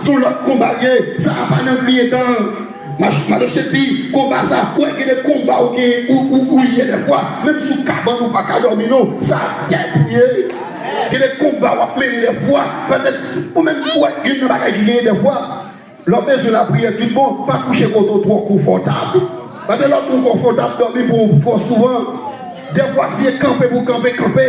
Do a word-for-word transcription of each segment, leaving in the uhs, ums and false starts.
Se yon lòt konba l ye, sa a pa nan griyen dan. Madanm Cheti, konba sa, ou wè gen de konba ou gen, ou, ou, ou ye dèfwa, menm sou kabann ou pa ka dòmi non, sa a tèt ou ye. Gen de konba w ap mennen dèfwa, petèt, ou menm ou wè youn nan bagay ki genyen dèfwa, lè w bezwen lapriyè tout bon, pa kouche kote w twò konfòtab. Paske lè w twò konfòtab, dòmi pou ou twò souvan. Dèfwa, si e kanpe pou kanpe, kanpe.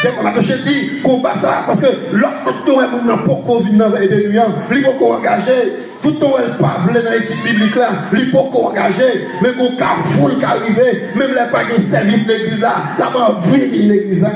Dèfwa, madanm Cheti, konba sa, paske lòt kote w wè moun nan poko vin nan vèy de nwi an, li poko angaje. Toutan w wè l pa vle nan etid biblik la, li poko angaje. Men gon kafou l ka rive, menm lè pa gen sèvis legliz la, l ap anvi vin legliz la.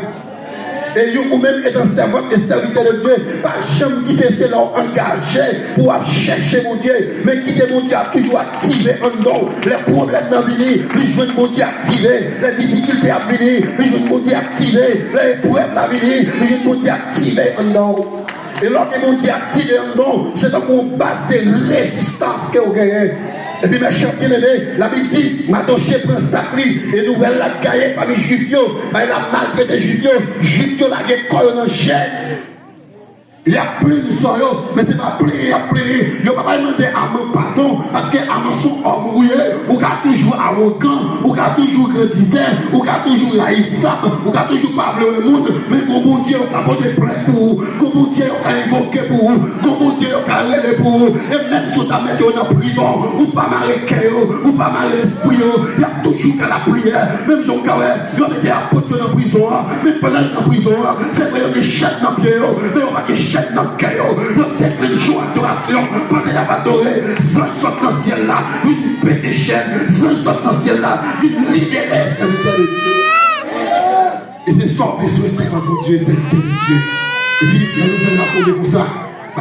E yon, ou menm etan sèvant e sèvitè de Dye, pa janm kite se lè w angaje pou w ap chèche Bondye, men kite Bondye ap toujou aktive anndan w. Lè pwoblèm nan vini, li jwenn Bondye aktive. Lè difikilte ap vini, li jwenn Bondye aktive. Lè eprèv la vini, li jwenn Bondye aktive anndan w. E lè w gen Bondye aktive anndan w, se tankou yon baz de rezistans ke w genyen. Epi, mèchè byeneme, Labib di, Madoche pran sak li, e nouvèl la gaye pami Jwif yo, bay la maltrete Jwif yo, Jwif yo lage kò yo nan jèn. Y ap plenn sò yo, men se pa plenyen y ap plenyen. Yo pa bay mande Aman padon, paske Aman se yon òm ou ye, ou ka toujou awogan, ou ka toujou grandizè, ou ka toujou rayisab, ou ka toujou pa vle wè moun, men gon Bondye yo ka pote plent pou ou, gon Bondye yo ka envoke pou ou, gon Bondye yo ka rele pou ou, e menm si w ta mete yo nan prizon, ou pa mare kè yo, ou pa mare lespri yo, y ap toujou ka lapriyè, menm jan w ka wè, yo mete apot yo nan prizon an, men pandan yo nan prizon an, se vre yo gen chèn nan pye yo, men yo pa gen chèn nan kè yo, yo deklenche yon adorasyon, pandan y ap adore, zanj sot nan syèl la, vin pete chèn, zanj sot nan syèl la, vin libere sèvitè de Dye. E se sa w bezwen, sèvant Bondye, sèvitè de Dye. Epi, lè nou fè l ap tonbe konsa,